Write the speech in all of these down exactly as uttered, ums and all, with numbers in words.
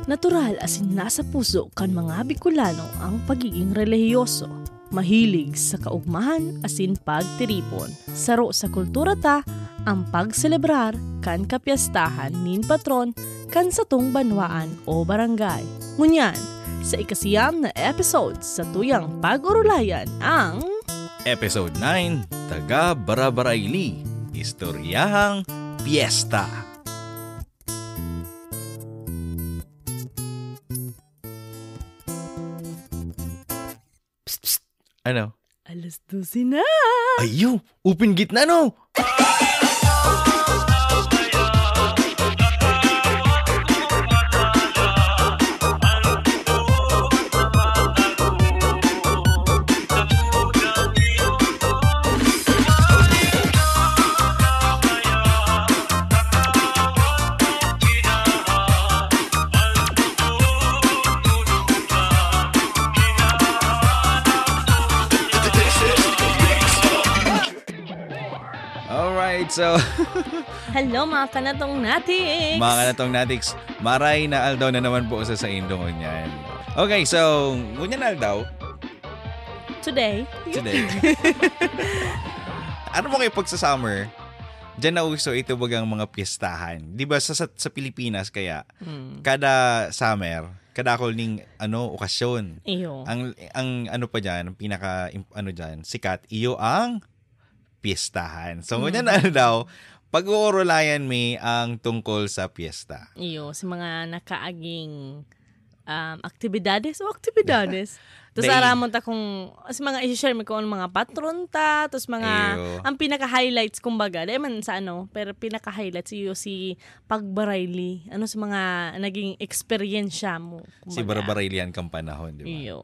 Natural asin nasa puso kan mga Bicolano ang pagiging relihiyoso, mahilig sa kaugmahan asin pagtiripon. Saro sa kultura ta ang pagselebrar kan kapyestahan nin patron kan satong banwaan o barangay. Ngunyan, sa ikasiyam na episode sa tuyang pag-orolayan ang Episode nine, Taga Barabarayli, Istoryahang Piyesta. Psst, psst. Ano? Alas dose na! Ayo! Open gate na, no? Alright, so Hello, mga kanatong natiks! Mga kanatong natiks, maray na aldaw na naman po sa saindo ngunyan. Okay, so, ngunyan aldaw, Today? Today. Ano mo kayo pag sa summer? Diyan na uso ito bagang mga piyestahan. Di ba sa, sa, sa Pilipinas kaya, Mm. kada summer, kadakol ning ano, okasyon. Iyo. Ang, ang ano pa dyan, ang pinaka, im- ano dyan, sikat, iyo ang piyestahan. So, Mm. ngunyan na daw, pag-uurulayan mi ang tungkol sa piyesta. Iyo, sa mga nakaaging, um, aktibidades o aktibidades. Tapos Dai- aramon ta kung, sa mga i-share mi kung anong mga patron ta, tapos mga, Iyo. ang pinaka-highlights, kumbaga, dai man sa ano, pero pinaka-highlights, iyo si pagbarayli. Ano sa mga naging eksperyensya mo, Si kumbaga? Barabaraylihan kang panahon, di ba? Iyo.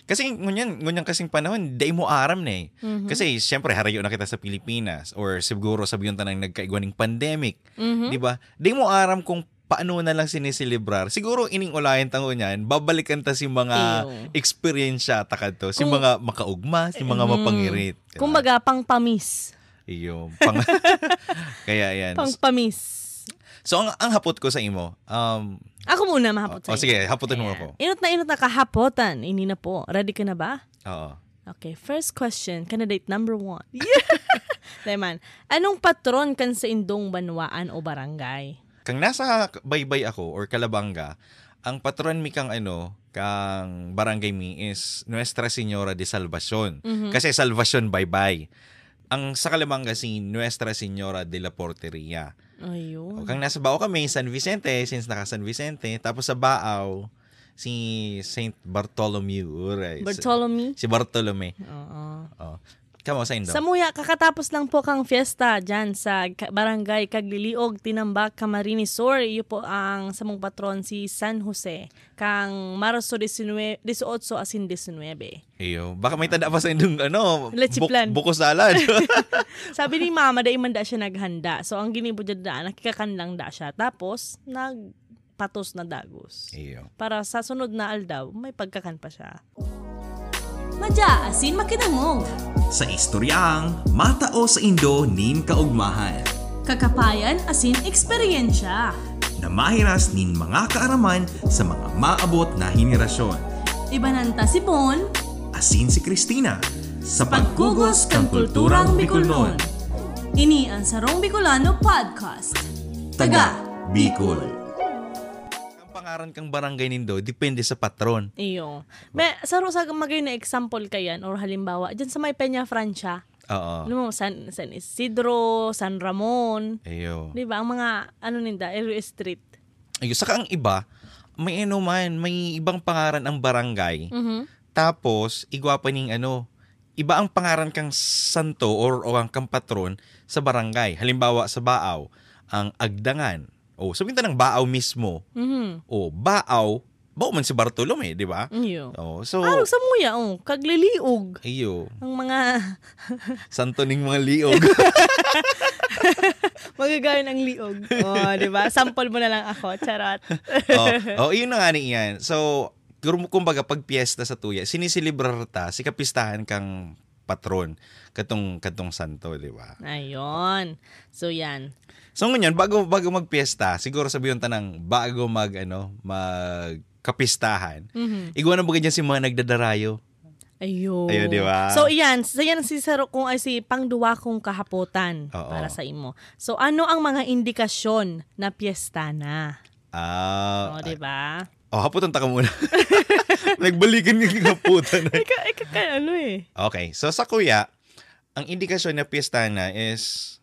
Kasi ngunyan, ngunyan kasing panahon, dai mo aram na eh. Mhm. Kasi, siyempre, harayo na kita sa Pilipinas, or siguro sabihin ta nang nagkaigwa ning pandemic, Mhm. di ba? Dai mo aram kung paano na lang siniselebrar. Siguro, ining ulayan ta ngunyan, babalikan ta si mga Iyo. eksperyensya ta kadto, si Kung mga makaugma, si mga Mm. mapangirit, di ba? Kumbaga, pangpamis. Iyo, pang-, kaya yan. Pangpamis. So, ang, ang hapot ko sa imo, um, Ako muna, mahapot o, o, sa'yo. sige, hapotin mo Ayan. ako. Inot na inot na kahapotan. Ini na po. Ready ka na ba? Oo. Okay, first question, candidate number one. Dai man. Anong patron kan saindong banwaan o barangay? Kang nasa baybay ako or Calabanga, ang patron mi kang ano, kang barangay mi is Nuestra Señora de Salvacion. Mhm. Kasi Salvacion baybay. Ang sa Calabanga si Nuestra Señora de la Porteria. Ayun. O, kang nasa Bao kami, San Vicente, since naka San Vicente. Tapos sa Bao, si Saint Bartholomew. Uray. Bartholomew? Si Bartolome. Oo. Oh. Kamo, saindo? Samuya, kakatapos lang po kang fiesta dyan sa Ka-, Barangay Kagliliog, Tinambac, Camarines Sur. Iyo po ang samong patron, si San Jose, kang Marso disinue-, dieciocho asin diecinuebe. Iyo. Baka may tanda pa sa indong, ano, Leche buk-, flan. buko salad. Sabi ni Mama, dai man da siya naghanda. So, ang ginibo dyan da, nakikakan lang da siya. Tapos, nagpatos na dagos. Iyo. Para sa sunod na aldaw, may pagkakan pa siya. Madya asin makinangog. Sa istoryang matao saindo nin kaugmahan. Kakapayan asin eksperyensya. Na mahiras nin mga kaaraman sa mga maabot na henerasyon. Ibanan ta si Bon. Asin si Christina. Sa pagkugos kan kulturang Bicolnon. Ini ang Sarong Bicolano Podcast. Taga Bicol. Ang pangaran kang barangay nindo, depende sa patron. Iyo. May, saro sa magay na example kayan, or halimbawa, dyan sa may Peña Francia. Oo. Alam mo, San, San Isidro, San Ramon. Iyo. Di ba? Ang mga, ano ninda, Area Street. Iyo, saka ang iba, may ano man, may ibang pangaran ang barangay. Mhm. Tapos, igwa pa ning ano, iba ang pangaran kang santo or, o ang kang patron sa barangay. Halimbawa, sa Baaw, ang Agdangan. O, sabihin ta ng Baaw mismo. Mhm. O, Baaw, Bao man si Bartolome, di ba? Iyo. O, so Parang samuya, oh, Kagliliog. Iyo. Ang mga Santo ning mga liog. Magagayon ang liog. Oh, di ba? Sample mo na lang ako. Charot. Oh, oh, yun na nga ni iyan. So, kum-, kumbaga, pag piyesta sa tuya, siniselebrar ta si kapistahan kang patron, katong, katong santo, di ba? Ayun. So, yan. So, ngunyan, bago, bago magpiyesta, siguro sabihin ta nang bago mag, ano, magkapistahan, Mhm. igwa na baga dyan si mga nagdadarayo. Ayun. Ayun, di ba? So, iyan. So, yan si Saro kung ay si pangduwa kong kahapotan Oo. para sa imo. So, ano ang mga indikasyon na piyesta na? Ah, O, di ba? Oh, haputan ta ka muna. Nagbalikan yung haputan. Ika, ika, kaya ano eh. Okay, so sa kuya, ang indikasyon na piyesta na is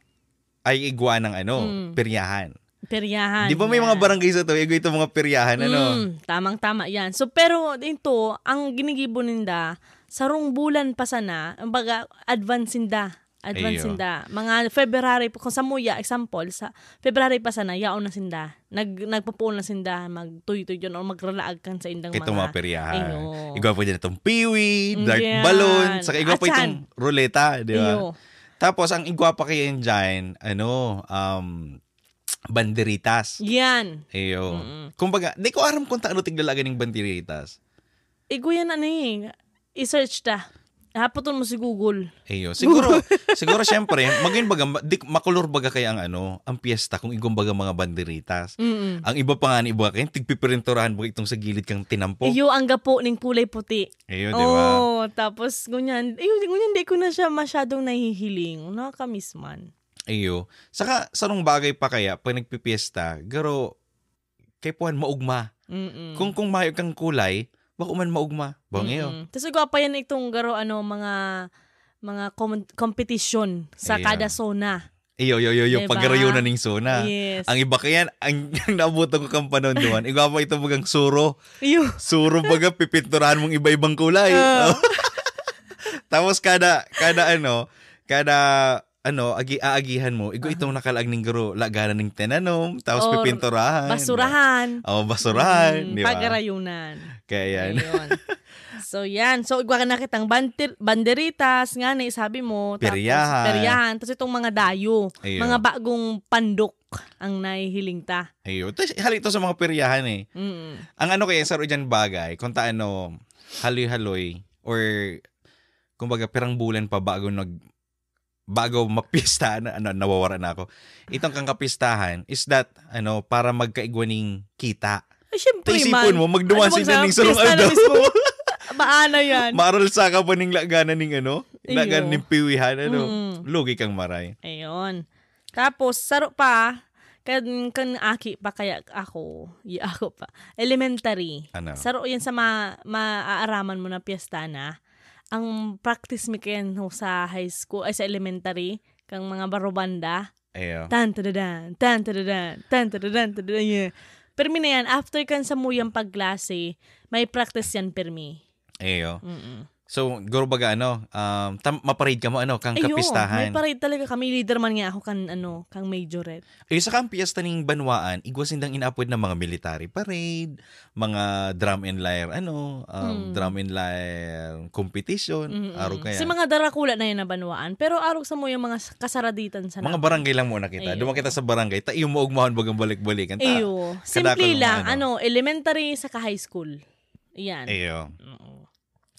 ay igwa ng ano, Mm. peryahan. Peryahan. Di ba may mga yan. Barangay sa to, igwa itong mga peryahan, ano? Mm, tamang-tama yan. So, pero ito, ang ginigibo ninda, sarong bulan pa sana, ang baga, advance sinda. Advance Iyo. sinda. Mga February, kung sa Muya, example, sa February pa sana, yaon na sinda. Nag, nagpupuon na sinda, magtuytoy dyan o magralaag kan sa indang Itong mga peryahan. Iyo. Igwa pa dyan itong piwi, Mm, dart yan. balloon, saka igwa pa Atsan. itong ruleta, di ba? Iyo. Tapos, ang igwa pa kaya dyan, ano, um, banderitas. Yan. Iyo. Mm-mm. Kumbaga, di ko aram kung taano tiglalagan ng banderitas. Igo yan, ano eh. I-search ta. Haputon mo si Google. Iyo. Siguro, siguro syempre, maging baga, ma- di, makulor baga kaya ang ano, ang piyesta kung igong baga mga banderitas. Mm-mm. Ang iba pa nga ni iba kaya, tigpipirinturahan baga itong sa gilid kang tinampo. Iyo ang gapo ning kulay puti. Iyo, di ba? Oh, tapos ngunyan, iyo, ngunyan di ko na siya masyadong nahihiling. Nakakamiss man. Iyo. Saka, sarong bagay pa kaya, pag nagpipiesta, garo, kay puhan maugma. Mm-mm. Kung, kung mayo kang kulay, bako man maugma. Bang iyo. Mm-mm. Tapos igwa pa yan itong garo, ano, mga mga com- competition sa Ayan. kada zona. Iyo, iyo, iyo, iyo. Diba? Pagarayunan ning zona. Yes. Ang iba kaya, ang, ang naabutan ko kang panahon doon, igwa pa ito bagang suro. Iyo. Suro baga, pipinturahan mong iba-ibang kulay. Ah. Tapos kada, kada ano, kada, ano, agi, aagihan mo, igo itong nakalaag ning garo, laganan ning tinanom, tapos Or pipinturahan. Basurahan. Oh, basurahan, Mm, di ba? Pagarayunan. Kaya yan. Ayun. So, yan. So, igwa na kitang bantir- banderitas, nga na, sabi mo. Tapos, Peryahan. Peryahan. Tapos itong mga dayo. Ayun. Mga bagong pandok ang nahihiling ta. Ayun. Tapos, halito sa mga peryahan eh. Mm. Ang ano kaya, saro dyan bagay, kung taano, haloy-haloy, or, kumbaga, pirang bulan pa bago nag, bago mapista, na, ano, nawawara na ako. Itong kang kapistahan is that, ano, para magkaigwa ning kita. Ay, syempre Taisipon man. mo, magduman Ano sila bang ning sarong pista na aldaw. Mismo? Baana yan. Maaral sa ka pa ning laga na ning ano, Iyo. laga ning piwihan, ano, Mm. lugi kang maray. Ayun. Tapos, saro pa, kan, kan aki pa kaya ako, y- ako pa, elementary. Ano? Saro yan sa ma, maaaraman mo na piyesta na. Ang practice mi kayan ho sa high school, ay sa elementary, kang mga barobanda. Ayo. Tan, tadadan, tan, tadadan, tan, tadadan, tadadan, yeah. Pero mi na yan, after kan samuyang pagklase, may practice yan, permi. Ayo. Mm-mm. So, guro baga ano, um, tam, maparade ka mo ano, kang Ayo, kapistahan. May parade talaga kami. Leader man nga ako kan, ano, kang majorette. Eh, saka ang piyesta ning banwaan, igwa sindang inaapod na mga military parade, mga drum and lyre, ano, um, Hmm. drum and lyre competition, Mm-mm. aro kaya. Si mga darakula na yan na banwaan, pero arog samuyang mga s- kasaraditan sa Mga barangay lang muna kita. Ayo. Duman kita sa barangay, ta iyo mo ugmahon bagang balik-balikan. Ta, Iyo. kadakol Simple mga lang. ano. Ano, elementary saka high school. Yan. Iyo. Oo.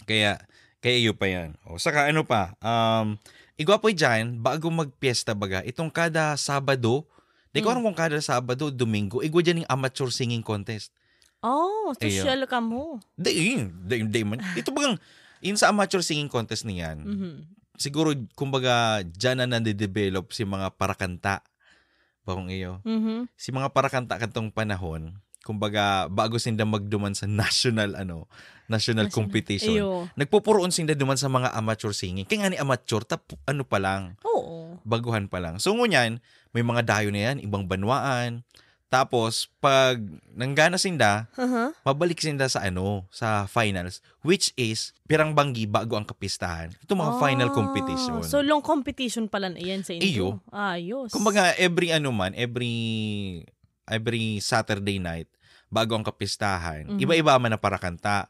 Kaya, kaya iyo pa yan. O, saka ano pa, um, igwa po dyan, bago magpiyesta baga, itong kada Sabado, di ko Mm. alam kung kada Sabado, Domingo, igwa dyan yung amateur singing contest. Oh, Iyo. sosyal ka mo. Di, di, di man. Ito bagang, yun sa amateur singing contest niyan, Mhm. siguro, kumbaga, dyan na nade-develop si mga parakanta. Bakong iyo. Mhm. Si mga parakanta katong panahon, kumbaga, bago sinda magduman sa national, ano, national National. competition, Iyo. nagpupuroon sinda duman sa mga amateur singing. Kaya nga ni amateur, tap, ano pa lang, Oo. baguhan pa lang. So, ngunyan, may mga dayo na yan, ibang banwaan. Tapos, pag nanggana sinda, Aha. mabalik sinda sa ano, sa finals, which is, pirang banggi bago ang kapistahan. Ito mga Ah, final competition. So, long competition pala na iyan sa inyo? Iyo. Ayos. Kumbaga, every ano man, every, every Saturday night, bago ang kapistahan, Mhm. iba-iba man na parakanta.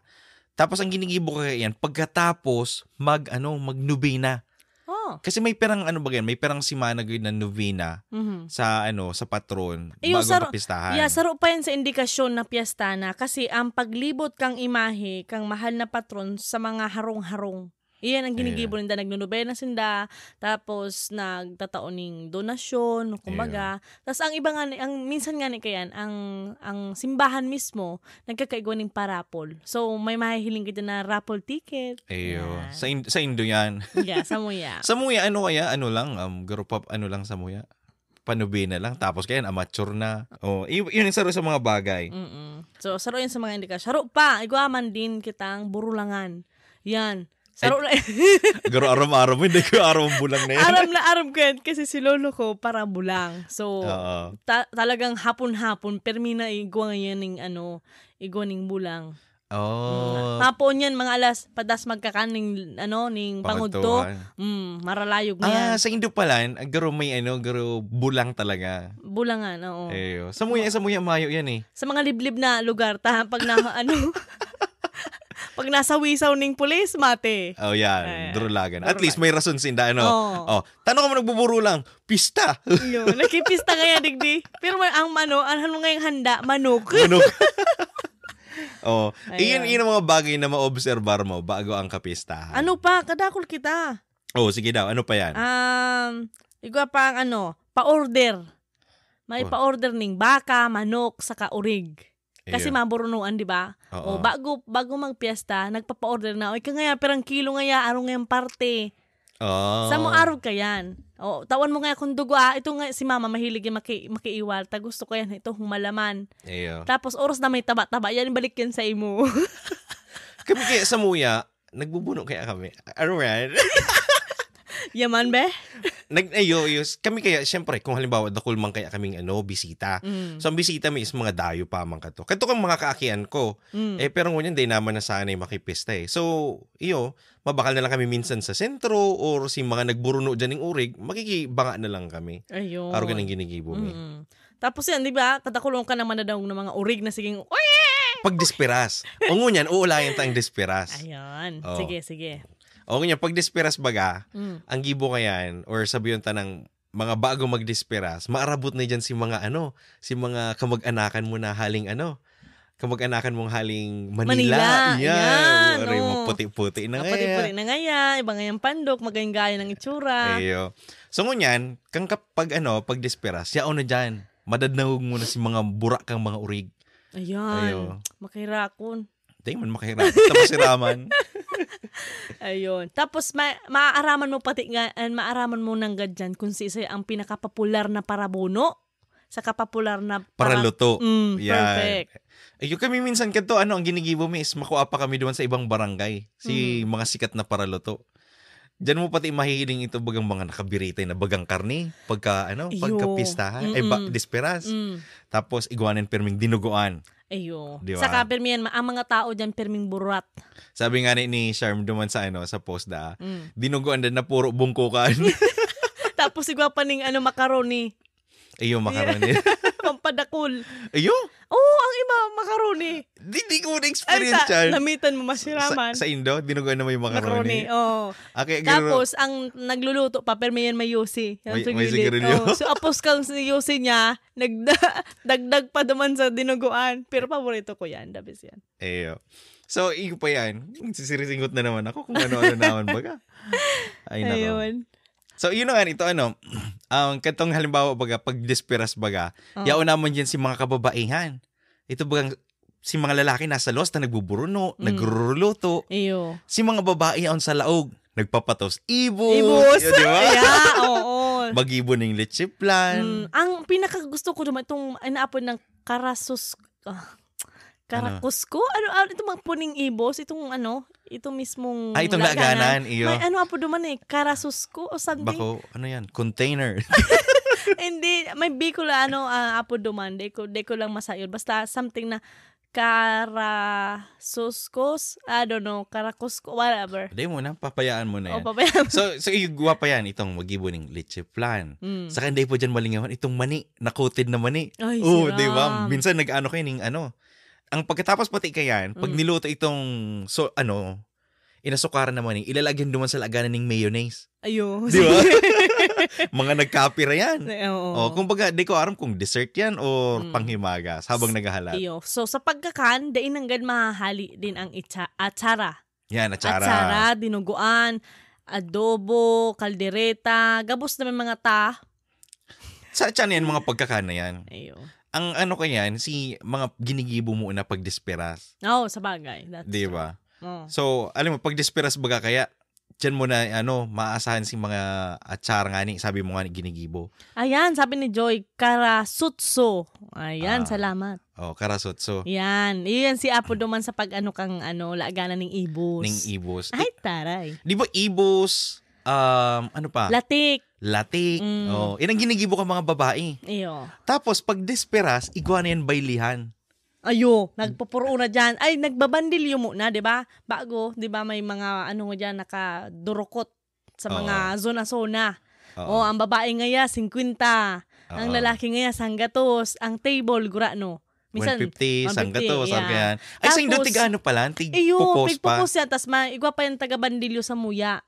Tapos, ang ginigibo ko kaya yan, pagkatapos, mag, ano, magnobena. Oh. Kasi may pirang, ano ba yan, may pirang simana gud na novena Mhm. sa, ano, sa patron, Iyo, bago saro- ang kapistahan. Yeah, saro pa yan sa indikasyon na piyesta na kasi ang paglibot kang imahe, kang mahal na patron sa mga harong-harong. Iyan ang ginigibo ninda, nagnonobena sinda, tapos nagtatao ning donasyon, kumbaga. Tas ang iba nga ni, ang minsan nga ni kayan, ang, ang simbahan mismo, nagkakaigwa ning parapol. So, may mahihiling ka dyan na raffle ticket. Iyo. Yan. Sa in-, sa Indo yan. Yeah, samuya. Samuya, ano kaya? Ano lang, um, garo pa, ano lang samuya? Panobena lang. Tapos kaya, amateur na. Oh, i-, yun yung saro sa mga bagay. Mm-mm. So, saro yun sa mga indikasyon. Saro pa, igwa man din kitang burulangan. Yan. Saro Ay, na garo aram-aram mo, hindi ko aram ang bulang na yan. Aram na aram ko yan kasi si lolo ko para bulang. So, Oo. ta-, talagang hapon-hapon, permi na igwa ngayon ning ano, igwa ning bulang. Oh. Mm. Hapon yan, mga alas, padas magkakan ning, ano, ning pangudto. Pangudtuhan. Mm, maralayog na Ah, yan. Sa Indo pala, ang garo may, ano, garo bulang talaga. Bulangan, oo. Eyo. Samuya, samuya, mayo yan eh. Sa mga liblib na lugar, ta, pag na, ano, pag nasawisaw ning pulis, mate. Oh, yan. Ayan. Drulagan. At least, Drulagan. May rason sinda, ano? Oo. Oh, tano ka mo nagbuburulang? Pista! Yun, nakipista kaya, digdi. Pero may, ang ano, ang ano ngayong handa, manok. Manok. Oh, iyon, Ayan. Iyon ang mga bagay na maobserbar mo bago ang kapistahan. Ano pa? Kadakol kita. Oh, sige daw. Ano pa yan? Um, igwa pa ang ano, pa-order. May Oh. pa-order ning baka, manok, saka urig. Kasi Iyo. maburunuan, di ba? Oo. O, bago, bago magpiyesta, nagpapa-order na, "Oy, ka ngaya, pirang kilo ngaya, arong ngayang parte?" Oh. Sa mo arog ka yan. O, tawan mo nga kung dugo, ah, ito nga si mama mahilig yan maki-, makiiwal. Ta gusto ko yan, ito humalaman. Iyo. Tapos oras na may taba-taba, yan, balik yan sa imo. Kami kaya sa muya, nagbubuno kaya kami. Ano yan? Yaman, be? Nag-, ayo, yus-, kami kaya, syempre, kung halimbawa, dakul man kaya kaming, ano, bisita. Mm. So, ang bisita mi is mga dayo pa man kato. Kato kang mga kaakian ko. Mm. Eh, pero ngunyan, di naman nasanay makipista eh. So, iyo, mabakal na lang kami minsan sa sentro or si mga nagburuno dyan ng urig, makikibanga na lang kami. Ayun. Aro ka nang ginigibo mi. Mm. Tapos yan, di ba? Katakulong ka naman na daw ng mga urig na siging, "Uy!" Pag desperas. O ngunyan, uulayan ta ang desperas. Ayun. Oh. Sige, sige. O ngunyan, pag desperas baga, Mm. ang gibo ka yan, or sabiyon ta ng mga bago magdesperas, maarabot na dyan si mga ano, si mga kamag-anakan mo na haling ano, kamag-anakan mong haling Manila. Manila, Yan. yan, Waray, oo. maputi-puti na Maputi-puti ngaya. na ngaya, iba ngayang pandok, magayang-gaya ng itsura. Iyo. So, ngunyan, kang kap-, pag ano, pag desperas, yaon na dyan. Madadnawog mo na si mga bura kang mga urig. Ayan. Ayo. Makirakon. Di man makirakon. Tapos siraman. Ayun. Tapos, ma-, maaaraman mo pati nga, and maaaraman mo nanggad dyan kung sisay ang pinakapopular na parabono. Saka popular na para- Paraluto. Mm, Yan. perfect. Ayun kami minsan kadto, ano, ang ginigibo mi is makua pa kami duman sa ibang barangay. Si Mm. mga sikat na paraluto. Diyan mo pati mahihiling ito, bagang mga nakabiritay na bagang karne, pagka, ano, Iyo. pagka pistahan, ay, ba, Mm-mm. desperas. Mm. Tapos, igwanan pirming dinuguan. Iyo. Di ba? Saka, pirmi yan, ma-, ang mga tao dyan, pirming burat. Sabi nga ni, ni Charm duman sa, ano, sa post da, Mm. dinuguan din na puro bungkukan. Tapos, igwa pa ning, ano, macaroni. Iyo, macaroni. Pampadakol. Iyo? Oo, ang iba, macaroni. Di, di ko na-experience Ay, sa, yan. lamitan mo, Sa, masiraman. sa Indo, dinuguan na may macaroni. Macaroni, oo. Ah, kaya gano'n. Tapos, ang nagluluto pa, pero may yan may yosi. Yung May, may tugilid. sigarilyo. Oo. So, apos kang si yosi niya, nagda-, dagdag pa duman sa dinuguan. Pero paborito ko yan. The best yan. Iyo. So, iyo pa yan. Magsisirisingot na naman ako kung ano-ano naman baga. Ay, nako. Ayun. So, yun na nga, ito, ano, ang katong halimbawa, baga, pag desperas, baga, Oo. yaon naman dyan si mga kababaihan. Ito, bagang, si mga lalaki nasa lawas na nagbuburuno, Mm. nagruruluto. Iyo. Si mga babae yaon sa laog, nagpapatos ibos. Ibos. Yun, di ba? Yeah, oo. Mag-ibo ng leche flan. Mm. Ang pinakagusto ko naman, itong inaapod ng karasus-, ah, Ano? Karakusko? Ano, ano itong mga puning ibos? Itong ano? Itong mismong Ah, itong laganan. laganan, iyo. May ano apo duman eh? Karasusko o something? Bako, ano yan? Container. Hindi, may Bicol ano, ah, apo duman. Di ko, di ko lang masayod. Basta something na karasuskos, I don't know, karakusko, whatever. Di mo na, papayaan mo na O, yan. papayaan mo. So, so, igwa pa yan, itong mag-ibo ng leche flan. Mm. Saka hindi po dyan malingawan, itong mani, na-coated na mani. Ay, Oh, siram. di ba? Minsan nag-ano kayo ning ano, ang pagkatapos pati kayan, pag Mm. niluto itong, so, ano, inasukaran naman eh, ilalagyan duman sa laganan ning mayonnaise. Ayo. Di ba? Mga nagkapira yan. Ay, oo. Oh, kumbaga, di ko aram kung dessert yan or Mm. panghimagas habang naghahalat. Iyo. So, sa pagkakan, dai nanggad mahahali din ang itsa-, atsara. Yan, atsara. Atsara, dinuguan, adobo, kaldereta, gabos na may mga ta. Sa tiyan yan, mga pagkakan na yan. Ayo. Ang ano ka yan, si mga ginigibo mo na pagdesperas. Oo, sa bagay. That's Di true. ba? Oo. So, alam mo, pagdesperas baga kaya, diyan mo na, ano, maaasahan si mga atsara nga ni, sabi mo nga ni, ginigibo. Ayan, sabi ni Joy, karasutso. Ayan, Ah. salamat. Oh, karasutso. Yan. Iyan si Apo duman sa pag-ano kang ano, laganan ning ibos. Ning ibos. Ay, taray. Di ba ibos, um, ano pa? Latik. Latik. Mm. Oh, yan ang ginigibo ka mga babae. Iyo. Tapos, pag desperas, igwa na yan baylihan. Ayo, nagpupuro na dyan. Ay, nagbabandilyo muna, di ba? Bago, di ba, may mga ano nga dyan, nakadurukot sa mga zona-zona. Oo. Oh, ang babae ngaya, singkwenta. Ang Oo. Lalaki ngaya, sanggatos. Ang table, gura, no? Minsan, One fifty, one fifty, sanggatos, yeah. sanggayan. Ay, sa indo Tapos, tig-ano pala, tig Iyo, pupos pa. pigpupos yan. Tas ma, igwa pa yung taga-bandilyo sa muya.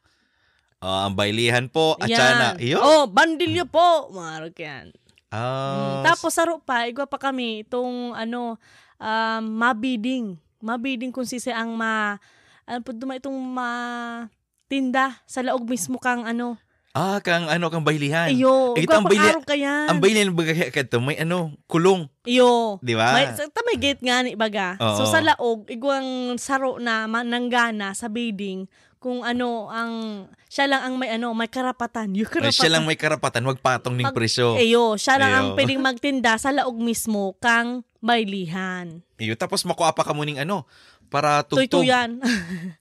Ah, ang baylihan po, at Yan. sana. Iyo. Oh, bandilyo po. Marok yan. Ah, Mm, tapos saro pa, igwa pa kami itong ano, um, mabiding. Mabiding kung sisi ang ma, ano po duma itong ma, tinda sa laog mismo kang ano. Ah, kang ano, kang baylihan. Iyo, Ito igwa ang pang bayli- arog ka yan. Ang baylihan baga kaya kadto, may ano, kulong. Iyo. Di ba? May, sa, ta may gate nga ni baga. So Oo. Sa laog, igwang saro na ma- nanggana sa bidding kung ano ang, siya lang ang may ano, may karapatan. Yung Ay, karapatan. Siya lang may karapatan, magpatong ning Pag- presyo. Iyo, siya lang ang Iyo. pwedeng magtinda sa laog mismo kang baylihan. Iyo, tapos makuha pa kamo ning ano, para tugtog. Tuytuyan.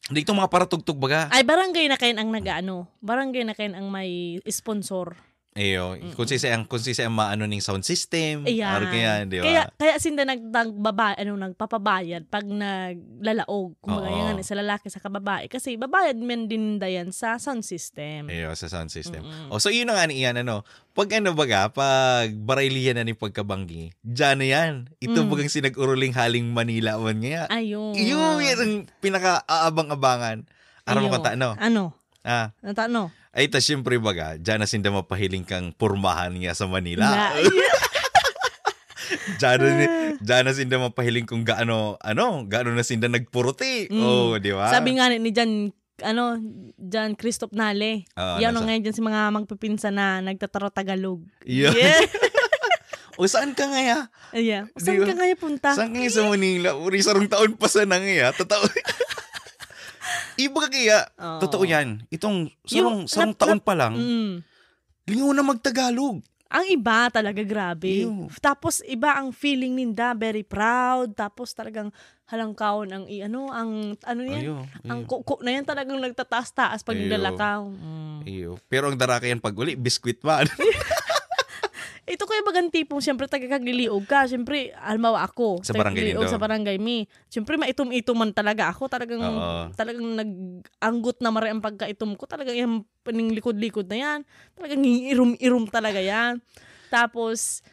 Dito mga para tugtog baga. Ay, barangay na kayo ang nag-ano. Barangay na kayo ang may sponsor. Iyo, kung sisi ang, kung sisi ang maano ning sound system, Ayan. Ano kaya, di ba? Kaya, kaya sinda nag, nagbaba, ano, nagpapabayad pag naglalaog. Kumbaga, Oo. yan, sa lalaki, sa kababae. Kasi babayad man din dayan sa sound system. Iyo, sa sound system. Mm-mm. O, so yun na nga ni iyan, ano, pag ano baga, pag baraylihan na ni pagkabanggi, dyan na yan. Ito Mm. bagang sinag-uruling haling Manila man nga. Ayun. Iyo, yan ang pinaka-aabang-abangan. Aram mo Iyo. kanta, no? Ano? Ah. Ano ta, ano? Ay, ta, siyempre baga, dyan na sinda mapahiling kang pormahan nga sa Manila. Na- Dyan na, ni- dyan na sinda mapahiling kung gaano, ano, gaano na sinda nagpuruti. Mm. Oh, di ba? Sabi nga ni, ni Jan, ano, Jan Christoph Nale. Ah, Yan nasa- ang ngayon dyan si mga magpipinsan na nagtataro Tagalog. Yeah. Yeah. O saan ka ngaya? Ayan. Di Saan ba? ka ngayon punta? Saan kayo sa Manila? Uri, sarong taon pa sana ngaya. Totoo. Iba kaya, Oo. totoo yan. Itong sarong, Yung sarong nat- taon nat- pa lang, Mm. lingaw na magtagalog. Ang iba talaga, grabe. Ew. Tapos iba ang feeling ninda, very proud. Tapos talagang halangkaon ang i-, ano, ang, ano yan? Ayo, Ang ayo. kuko na yan talagang nagtataas-taas pag Ayo. naglalakaw. Mm. Iyo. Pero ang dara kayang pag-uli, biskwit man. Ito kaya bagang tipong, siyempre, taga-Kagliliog ka. Siyempre, halimbawa ako, Sa barangay Kagliliog, nindo. Sa barangay mi. Siyempre, maitom-itom man talaga ako. Talagang, Oo. talagang nag-anggot na mare ang pagkaitom ko. Talagang yung paning likod-likod na yan. Talagang irom-irom talaga yan. Tapos,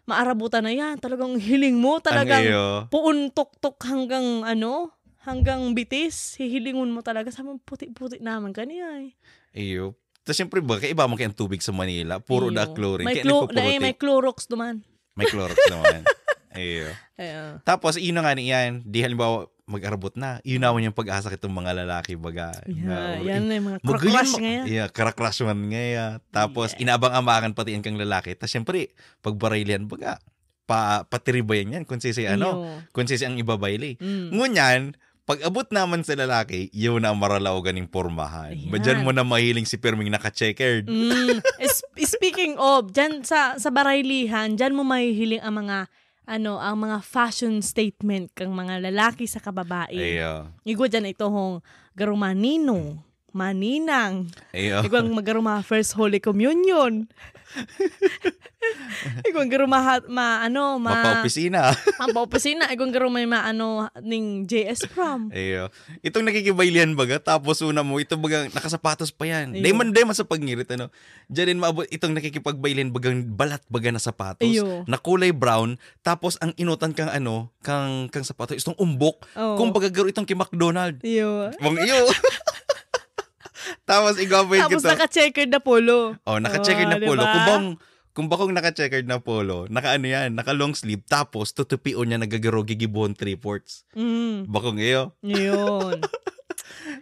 maarabutan na yan. Talagang hiling mo. Talagang iyo. Puon tuktok hanggang ano, hanggang bitis. Hihilingon mo talaga. Sabi mo, puti-puti naman kaniya eh. Iyo. Tapos siyempre ba, kaiba mo kayang tubig sa Manila. Puro Iyo. da chlorine. May, Kaya clo- nagpupurutik. May Clorox naman. May Clorox naman. Iyo. Ayan. Tapos, yun na nga niyan. Di halimbawa, mag-arabot na. Yun naman yung pag-asa kitong mga lalaki, baga. Yeah, Na- yan na yung mga Magayon crush mo- ngayon. Yeah, crush man ngayon. Tapos, Yeah. inabang-abangan pati yan kang lalaki. Tapos, siyempre, pagbaraylihan, baga, pa, patiribayan yan kung sisi, ano, Iyo. kung sisi ang ibabayli. Mm. Ngunyan, pag abot naman sa lalaki, yun na ang maralaogan ng pormahan. Ayan. Ba dyan mo na mahiling si Perming naka-checkered? Mm. Es- speaking of, dyan sa, sa baraylihan, dyan mo mahihiling ang mga, ano, ang mga fashion statement kang mga lalaki sa kababae. Iyo. Igwa dyan ito hong garumanino, maninang. Iyo. Igwang magaruma first Holy Communion. Igwang garumahat, ma, ano, ma, Mapaopisina. Mapaopisina. Igwang garuma ma, ano, ning J S prom. Iyo. Itong nakikibaylihan baga, tapos una mo, ito baga, nakasapatos pa yan. Iyo. Dahil man, dahil man sa pagngirit, ano. Diyan din maabot itong nakikipagbaylihan bagang balat baga na sapatos, Iyo. na kulay brown, tapos ang inutan kang ano, kang, kang sapatos, itong umbok. Oo. Kung baga garo itong kay McDonald. Iyo. Pang iyo. Tapos igwapo yun Tapos kita. Naka-checkered na polo. Oh, naka-checkered Ah, na polo. diba? Kung bang, kung bakong naka-checkered na polo, naka ano yan, naka long sleeve, tapos tutupion niya nagagaro gigibuhon three-fourths. Mm. Bakong iyo. Yun.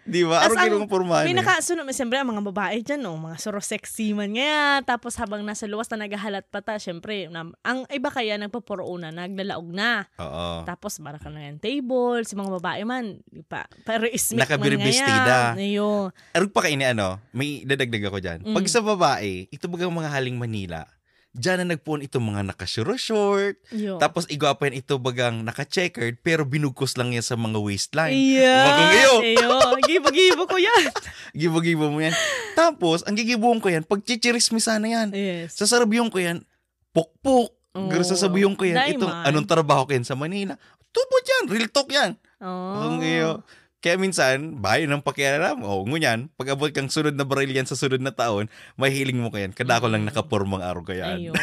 Di ba? Tas Arog ang yung pormahan eh. Pinakasunod, siyempre, ang mga babae dyan, oh, mga suro sexy man ngayon. Tapos habang nasa luwas na naghahalat pa ta, siyempre, na, ang iba kaya nagpapuro una, naglalaog na. Oo. Tapos, bara ka na yung table, sa mga babae man, di pa, pero ismik man Nakabiribistida. ngayon. Ayo. Arog pa kaini ano, may dadagdag ako dyan. Mm. Pag sa babae, ito bagang mga haling Manila, dyan na nagpuon itong mga naka-short-short, Yo. tapos igwa pa yan ito bagang naka-checkered, pero binugkos lang yan sa mga waistline. Iya. Bagang iyo. Iyo. Gibo-gibo ko yan. Gibo-gibo mo yan. Tapos, ang gigibuhon ko yan, pag chichirismisan na yan. Yes. Sasarabiyon ko yan, pukpuk. Oo. Pero sasabihin ko yan, Dai itong man. Anong trabaho ko yan sa Manila? Tupad yan, real talk yan. Oh. Ang iyo. Kaya minsan, bahay ng pakialam, o ngunyan, pag abot kang sunod na baril yan sa sunod na taon, mahiling mo kayan. Kada ko lang Mm. nakapormang araw kayan. Ayun.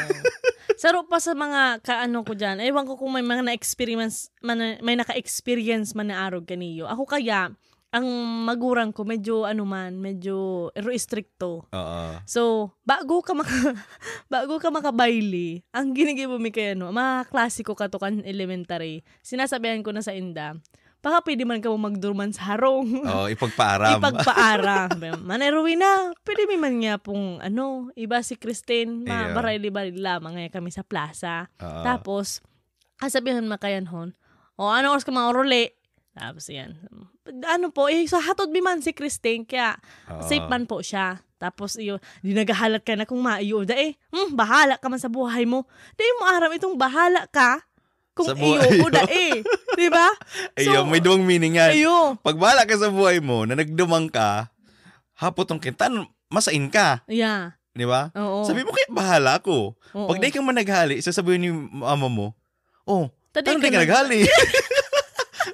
Saro pa sa mga kaano ko dyan. Ewan ko kung may mga na-experience, man, may naka-experience man na arog kaniyo. Ako kaya, ang magurang ko, medyo ano man, medyo ero estrikto. Oo. So, bago ka maka, bago ka makabaili, ang ginigibo mi kay ano, mga klasiko ka to kan elementary. Sinasabihan ko na sa inda, baka pwede man kamo magduruman sa harong. Oo, ipagpaaram. Ipagpaaram. Manay Rowena, pwede mi man niya pong, ano, iba si Christine, Iya. mabarili-barili lamang ngayon kami sa plaza. Oo. Tapos, kasabihan makayan hon, o ano oras ka mga oruli? Tapos yan. Ano po, eh, so hatod mi man si Christine, kaya Oo. safe man po siya. Tapos iyo, di naghahalat ka na kung maiyo da eh. Hmm, bahala ka man sa buhay mo. Di mo aram itong bahala ka kung Sa buhay iyo ko mo. da eh. Di ba? Ayun, may duwang meaning yan. Iyo. Pag bahala ka sa buhay mo, na nagdumang ka, hapot ang kintan, masain ka. Yeah. Di ba? Oo. Sabi mo, kaya bahala ako. Oo. Pag di ka managhali, sasabihin ni mama mo, oh, Tadi ano ka di ka nag- naghali?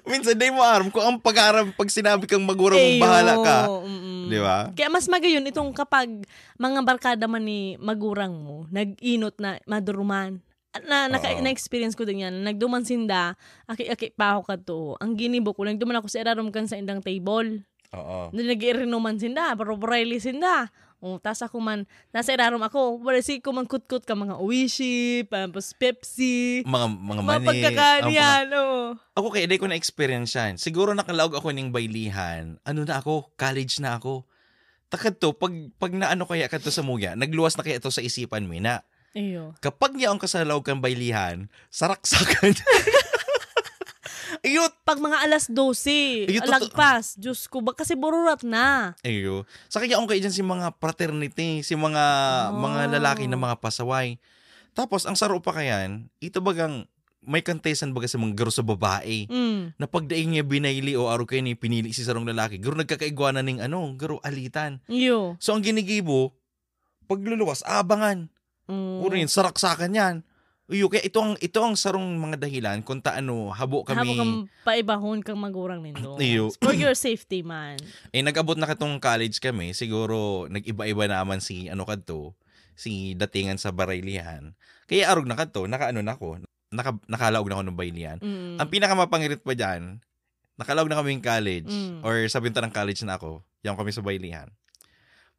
Minsan, di mo aram kung ang pag-aram, pag sinabi kang magurang mong Ayun, bahala ka. mm-mm. Di ba? Kaya mas magayon itong kapag mga barkada man ni magurang mo, nag-inot na maduruman. Na, naka, Oo. na-experience ko din yan. Nagduman sinda, aki-aki pa ako kadto. Ang ginibo ko, nagduman ako sa irarom kan sa indang table. Oo. Na nag-iirinuman sinda, pero Borelli sinda. O, tas ako man, nasa irarom ako, wala si ko man kutkot ka mga Oishi, tapos Pepsi, Mga, mga mga mani, pagkakaan ang mga- yan, oo. Ako kaya, di ko na-experience yan. Siguro nakalaog ako ning baylihan. Ano na ako? College na ako. Takad to, pag, pag naano kaya kadto sa muya, nagluwas na kaya to sa isipan mo na. Iyo. Kapag yaon ka sa laog kang baylihan, saraksakan. Iyo, Pag mga alas dose, Iyo, totoo. alagpas, Diyos ko, ba, kasi bururat na. Iyo. Sa kaya akong kayo dyan si mga fraternity, si mga Oh. mga lalaki na mga pasaway. Tapos, ang saro pa kayan, ito bagang may contestant baga sa mga garo sa babae. Mm. Na pagdaing niya binayli o araw kayo ni pinili si sarong lalaki, garo nagkakaigwanan ning ano, garo alitan. Iyo. So, ang ginigibo, pagluluwas, abangan. Mm. Puro yun, saraksakan yan. Iyo, kaya ito ang, ito ang sarong mga dahilan kung taano habo kami. Habo kang paibahon kang magurang nindo. Iyo. For your safety man. Eh, nag-abot na katong college kami, siguro nag-iba-iba naman si, ano kadto, si datingan sa baraylihan. Kaya arog na kadto, nakaano na ako, naka, nakalaog na ako ng baylihan. Mm. Ang pinakamapangirit pa dyan, nakalaog na kami yung college, Mm. or sabi ng college na ako, yaon kami sa baylihan.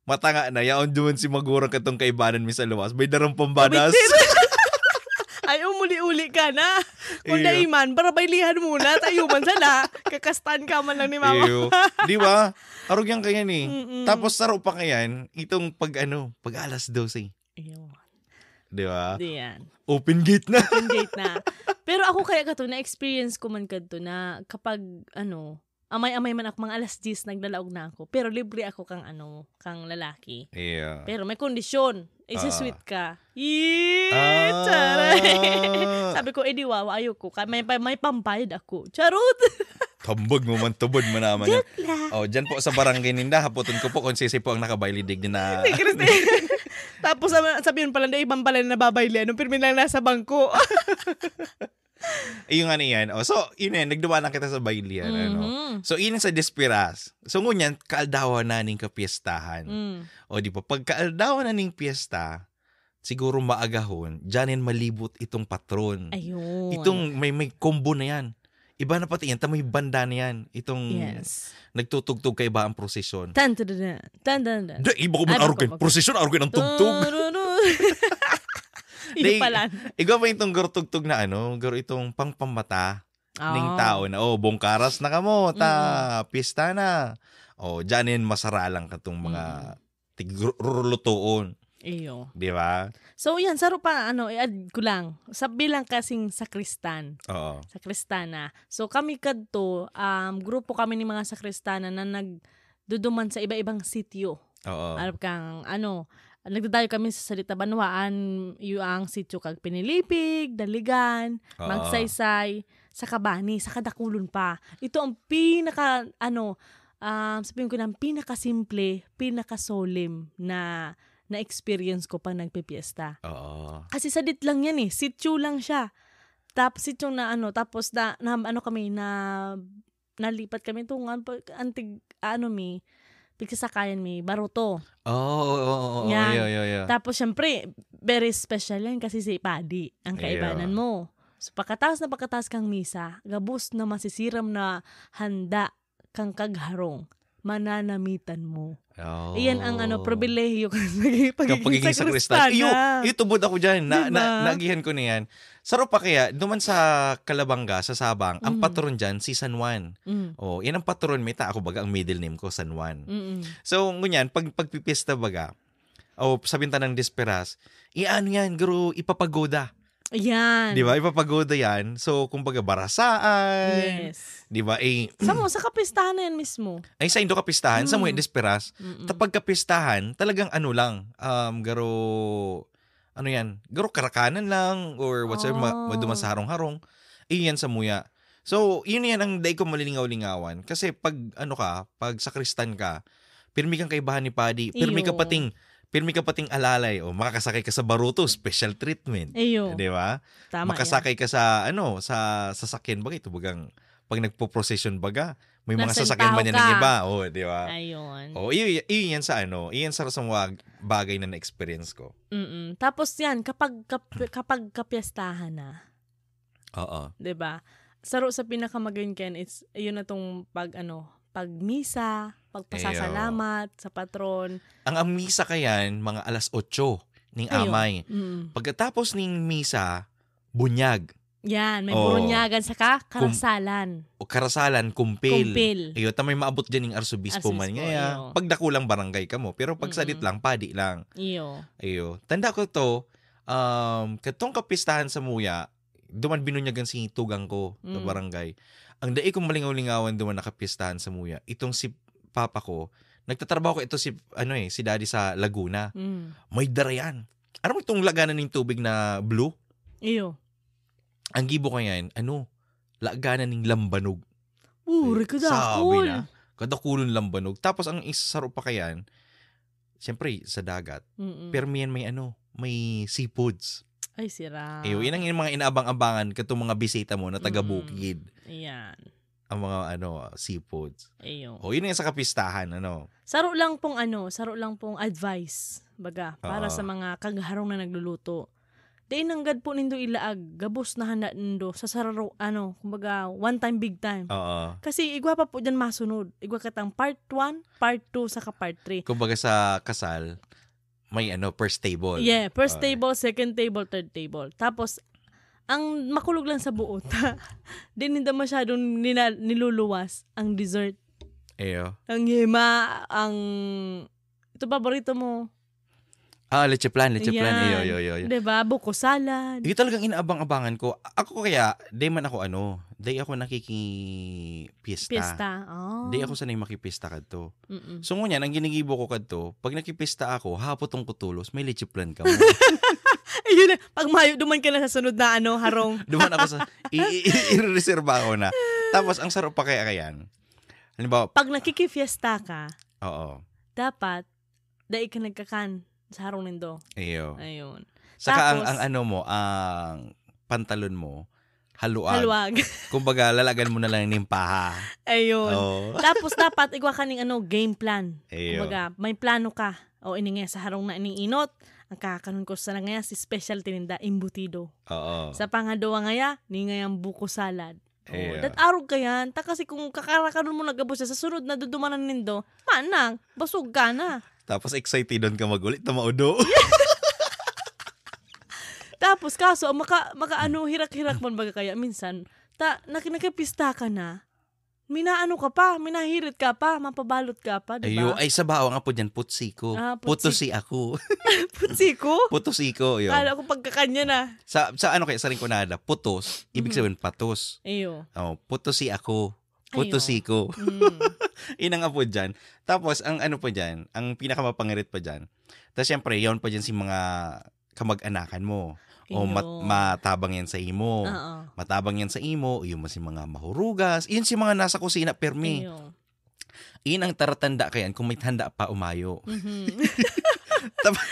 Matanga na, yaon duman si magurang katong kaibanan mi sa luwas. May darang pambanas. Ay, umuli-uli ka na. Kung Iyo. daiman, para baylihan muna, tayo man sana. Kakastan ka man lang ni mama. Iyo. Di ba? Arog yan kayan eh. Mm-mm. Tapos saro pa kayan, itong pag ano, pag alas dose. Iyo. Di ba? Di yan. Open gate na. Open gate na. Pero ako kaya kato, na-experience ko man kadto na kapag, ano, amay-amay man ako, mga alas diyes, naglalaog na ako. Pero libre ako kang, ano, kang lalaki. Yeah. Pero may kondisyon. Isi-sweet ka. Yee! Ah. Taray! Sabi ko, eh di wawa, ayoko. Ka, may, pa- may pampayad ako. Charot! Tambag mo man, tubod mo naman yan. Joke lang. Oh, dyan po sa barangay ninda, haputon ko po kung sisi po ang nakabaylidig din na. Ni Christine. Tapos sabi, sabi yun pala, na ibang pala na nababayli. Anong pirmi lang nasa bangko? Yung ano yan. Oh, so, yun yan, nagdumaan lang kita sa baylihan. Ano? Mhm. So, yun sa Despiras. So, ngunyan, kaaldawan na ning kapiestahan. Mm. O, di ba? Pag kaaldawan na ning piyesta, siguro maagahon, dyan yan malibot itong patron. Ayun. Itong may, may combo na yan. Iba na pati yan, ta may banda na yan. Itong Yes. nagtutugtog kaiba ang prosesyon. Tan, tan, tan, tan, tan, tan. Hindi, iba ko Ay, man arog bako, kayo. bako. Prosesyon, arog kayo ng tugtog. Tururu. Yun Di, pala. Igwa pa itong garo tugtog na ano, garo itong pangpamata ning Oh. tao na, oh, bongkaras na kamo, ta, pista na. O, diyan yan masaralang katong mga Mm. tigrulutoon. Iyo. Di ba? So, yan, saro pa, ano, i-add ko lang. Sa bilang kasing sakristan. Oo. Sakristana. So, kami kadto, um, grupo kami ni mga sakristana na nagduduman sa iba-ibang sitio. Oo. Arap kang, ano, nagdadayo kami sa Salita Banwaan, yu-, ang sitio kag Pinilipig, Daligan, Oo. Magsaysay, sa Kabani, sa Kadakulon pa. Ito ang pinaka, ano, um, sabihin ko na, ang pinakasimple, pinakasolemn na, na experience ko pag nagpipiesta. Oo. Kasi sadit lang yan eh, sitio lang siya. Tapos sitio na ano, tapos na, na ano kami, na, nalipat kami itong, ano, pag, antig, ano mi, pigsasakayan mi, baruto. Oo, oo, oo, oo. Yan. Iyo, iyo, iyo. Tapos, syempre, very special yan kasi si Padi ang Iyo. kaibanan mo. So, pakataas na pakataas kang misa, gabos na masisiram na handa kang kagharong, mananamitan mo. Oh. Iyan ang, ano, pribilehiyo kan pagiging Kang pagiging sakristan. sakristana. Iyo, iyo, tubod ako dyan. Na, Diba? na, naagihan ko na yan. Saro pa kaya, duman sa Calabanga, sa Sabang, ang Mm. patron dyan, si San Juan. Mm. Oh, yan ang patron, may ta-, ako baga, ang middle name ko, San Juan. Mm-mm. So, ngunyan, pag, pagpipista baga, o sabihin ta ng Desperas, i-ano yan, garo, ipapagoda. Ayan. Di ba? Ipapagoda yan. So, kumbaga, barasaan. Yes. Di ba? Eh, Sa mo, sa kapistahan na yan mismo. Ay, sa Indo kapistahan, sa Mm. mga Desperas, Mm-mm. ta pagkapistahan, talagang ano lang, um, garo, ano yan, garo karakanan lang, or whatsoever, ma-, Oh. maduman sa harong-harong. Iyan sa muya. So, yun yan ang dai ko malilingaw-lingawan. Kasi pag, ano ka, pag sakristan ka, pirmi kang kaibahan ni Padi, pirmi ka Iyo. pating, pirmi ka pating alalay, o makakasakay ka sa baruto, special treatment. Iyo. Di ba? Tama Makasakay yan. ka sa, ano, sa sasakyan, bagay, ito bagang, pag nagpo-procession baga, may mga Nasa sasakyan man tao yan ng ka. iba, o, di ba? Ayun. O, iyo, iyo yan sa, ano, iyan sa, sa mga bagay na na-experience ko. Mm-mm. Tapos yan, kapag, kap-, kapag kapiestahan na, Oo. Di ba? Saro sa pinakamagayon kayan, it's, yun na tong pag, ano, pagmisa, pagpasasalamat Eyo. sa patron. Ang, ang misa kayan, mga alas otso ning Eyo. amay. Mm. Pagkatapos ning misa, bunyag. Yan, may Oo. burunyagan saka Kum-, karasalan. o karasalan, kumpil. Kumpil. Iyo, ta may maabot dyan ning arsobispo man Arsobispo, ngaya. iyo. Pag dakulang barangay kamo. Pero pag Mm-mm. sadit lang, padi lang. Iyo. Iyo. Tanda ko to, um, katong kapistahan sa Muya, duman binunyagan si tugang ko sa Mm. barangay. Ang dai kong malingaw-lingawan duman na kapistahan sa Muya, itong si papa ko, nagtatrabaho ko ito si, ano eh, si daddy sa Laguna. Mm. May dara yan. Aram mo itong laganan ning tubig na blue? Iyo. Ang gibo ko yan, ano, laganan ning lambanog. Uri, Ay, kadakol. sabi na, kadakulon lambanog. Tapos ang isa saro pa kayan, siyempre, sa dagat. Mm-mm. Pero may, may ano, may seafoods. Ay, sira. Iyo, yun ang yung mga inaabang-abangan katong mga bisita mo na taga Mm-mm. bukid. Ayan. Ang mga, ano, seafoods. Iyo. O, yun yung sa kapistahan, ano. Saro lang pong, ano, saro lang pong advice, baga, para Oo. sa mga kagharong na nagluluto. Dai nanggad po nindo ilaag, gabos na handa nindo sa sararo, ano, kumbaga, one time, big time. Oo. Kasi igwa pa po dyan masunod. Igwa katang part one, part two, saka part three. Kumbaga sa kasal, may ano, first table. Yeah, first Okay. table, second table, third table. Tapos, ang makulog lang sa buot, di ninda masyadong nina-, niluluwas ang dessert. Iyo. Ang yema, ang, ito paborito mo. Ah, leche flan, leche flan. Iyo, Yan. iyo, iyo, iyo. Diba? Buko salad. Iyo talagang inaabang-abangan ko. Ako kaya, di man ako ano, di ako nakikipiyesta. Piyesta. Oh. Di ako sanay makipiyesta kadto. Mm-mm. So, ngunyan, ang ginigibo ko kadto, pag nakipiyesta ako, hapot tong kutulos, may leche flan ka mo. Ayun na. Pag mayo, duman ka na sa sunod na, ano, harong. Duman ako sa, i-, i-, i-, irereserba ko na. Tapos, ang sarap pa kaya kayan. Halimbawa, Pag nakikifiesta ka, Oo. dapat, dai ka nagkakan sa harong nindo. Iyo. Ayun. Saka ang, Tapos, ang ano mo, ang pantalon mo, haluag. Haluag. Kumbaga, lalagan mo na lang ning paha. Ayun. Oo. Tapos, dapat igwa ka ning, ano, game plan. Iyo. Kumbaga, may plano ka. O, ini nga sa harong na ning inot, ang kakanon ko sa ngaya, si specialty ninda, embutido. Oo. Sa pangaduwa ngaya, ni ngayang buko salad. Oh, Iyo. dat arog ka yan. Ta kasi kung kakarakanon mo na gabos siya, sa sunod na dudumanan nindo, manang, basog ka na. Tapos excited ka mag-uli, ta maudo. Tapos, kaso, ang maka-, maka-ano, hirak-hirak man baga kaya, minsan, ta-, naki-, nakipista ka na, Minaano ka pa, minahirit ka pa, mapabalot ka pa, di ba? Ayo, ay, sa Bawa nga po dyan, putsiko. Ah, putsik- Putusi ako. Putsiko? Putusi ko, yun. Kala ko pagkakanyan na. Sa, sa ano kaya, sa Rinconada, putos, ibig Mhm. sabihin, patos. Iyo. Oh, putusi ako. Ayo. Putusi ko. Mm. Inang apo dyan. Tapos, ang ano po dyan, ang pinakamapangirit pa dyan. Tapos, syempre, yun pa dyan si mga kamag-anakan mo. O mat-, Iyo. matabang yan sa imo. Oo. Matabang yan sa imo, yung mas mga mahurugas. Yun si mga nasa kusina, permi. Iyo. Yun ang taratanda kayan kung may tanda pa umayo. Mhm. Tap-,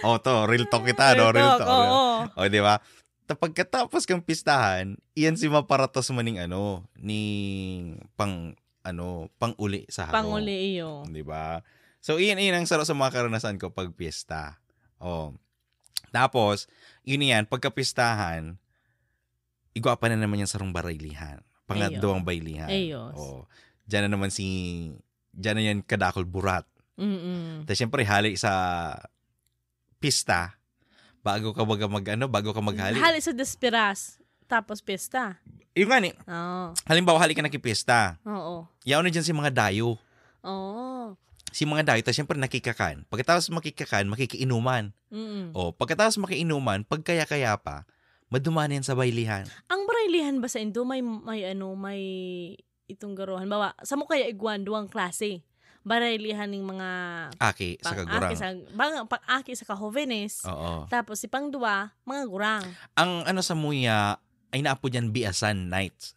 oh, to, real talk kita, no? Real Real talk, talk, oo. O, di ba? Ta-, pagkatapos kang pistahan, iyan si maparatos mo ning ano, ning pang, ano, pang-uli sa haro. Pang-uli, iyo. Di ba? So, iyan, iyan ang saro sa mga karanasan ko pag piyesta. Oh. Tapos, yun yan, pagkapistahan, igwa pa na naman yan sarong baraylihan. Pangadwang Ayos. baylihan. Ayos. Oo. Diyan na naman si, diyan na yan kadakol burat. Mm-mm. Tapos, syempre, hali sa pista, bago ka baga mag, ano, bago ka maghali. Hali sa desperas, tapos pista. Yung nga ni, Oo. halimbawa, hali ka nakipista. Oo. Yaon na dyan si mga dayo. Oo. Si mga dayo, tapos, syempre, nakikakan. Pagkatapos makikakan, makikiinuman. Mm-mm. O, pagkatapos makiinuman, pagkaya-kaya pa, maduman yan sa baylihan. Ang baraylihan ba sa Indo may, may ano, may itong garo? Halimbawa, samo kaya igwa, duwang klase. Baraylihan ning mga Aki sa pang-aki kagurang. sa, bang-, pang-aki sa kahovenes. Oo. Tapos si pangduwa, mga gurang. Ang ano sa muya, ay naapo dyan, biasan nights.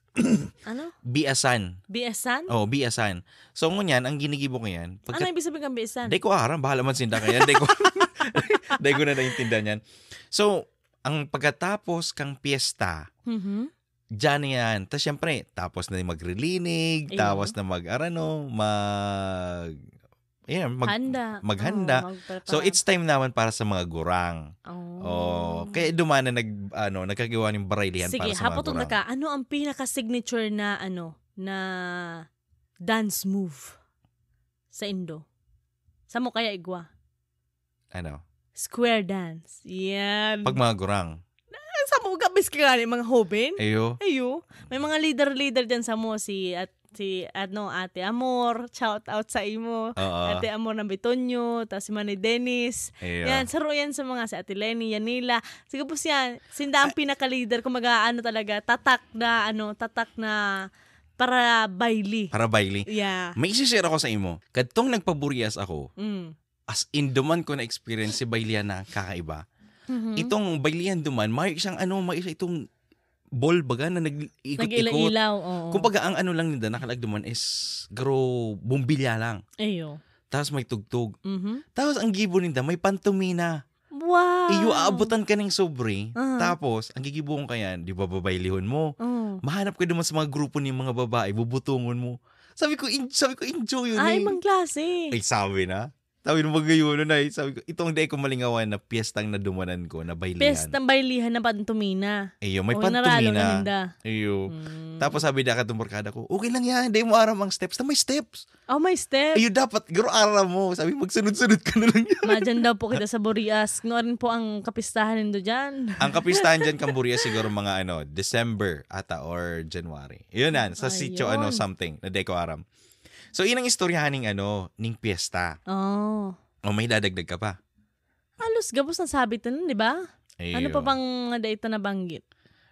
Ano? Biasan. Biasan? Oh, biasan. So, ngunyan, ang ginigibo ko yan, Ano pagka-, ibig sabihin ng biasan? Di ko aram, bahala man sinda kaya. Di ko, di ko na naintindihan yan. So, ang pagkatapos kang piyesta, Mhm. dyan na yan. Tas syempre, tapos na yung magrilinig, Ayun. tapos na mag-arano, mag-, ayan, mag-, Handa. maghanda. Oo, magprepara. So, it's time naman para sa mga gurang. Oh. Oh, kaya duman na nag-, ano, nagkagawa ng baraylihan Sige, para sa mga hapoton gurang. na ka, ano ang pinaka-signature na, ano, na dance move sa Indo? Samo kaya igwa? Ano? Square dance. Yan. Pag mga gurang. Ah, samo ka, bis ka nga ni mga hoben. Ayo. Ayo. May mga leader-leader dyan samo, si at-, si, ano, Ate Amor, shout out sa imo. Oo. Ate Amor ng Bitonyo, tas si Manay Dennis. Ayo. Yan, saro yan sa mga, si Ate Leni, Yanila. Sige po siya, sinda ang Ay. pinaka-leader, kung mag-aano talaga, tatak na, ano, tatak na para bayli. Para bayli. Yeah. May isi-share ako sa imo. Kadtong nagpaburias ako, Mm. as in, duman ko na-experience si baylihan na kakaiba. Mhm. Itong baylihan duman, may isang ano, may isa itong ball baga na nag-ikot-ikot. Nag-ila-ilaw, oo. Kumbaga, ang ano lang ninda, nakalag duman is garo bombilya lang. Ayo. Tapos may tugtog. Mhm. Tapos ang gibo ninda, may pantomina. Wow! Iyo, aabutan ka ning sobre. Aha. Tapos, ang gigibuhon ka yan, di ba, babaylihon mo? Oh. Mahanap ka duman sa mga grupo ni mga babae, bubutungon mo. Sabi ko, "En-, sabi ko, enjoy yun Ah, eh." ibang klase. Ay, sabi na. Sabi ng mga yun, ay, sabi ko, "Ito ang di ko malingawan na piyestang nadumanan ko, na baylihan." Piyestang baylihan na pantomina. Iyo, may O, pantomina. naralo na ninda. Iyo. Hmm. Tapos sabi da katong barkada ko, "Okay lang yan, di mo aram ang steps." Na may steps. Oh, may steps. Iyo, dapat, garo aram mo. Sabi, "Magsunod-sunod ka na lang yan." Madyan daw po kita sa Burias. Ngayon po ang kapistahan nindo dyan. Ang kapistahan dyan, kang Burias, siguro mga ano, December ata or January. Yun yan, sa sitio, ano, Ayun. something, na di ko aram. So, yun ang istoryahan ning, ano, ning piyesta. Oh. O, may dadagdag ka pa? Halos gabos na sabi to nun, di ba? Ano Ayun. pa bang dai ta nabanggit?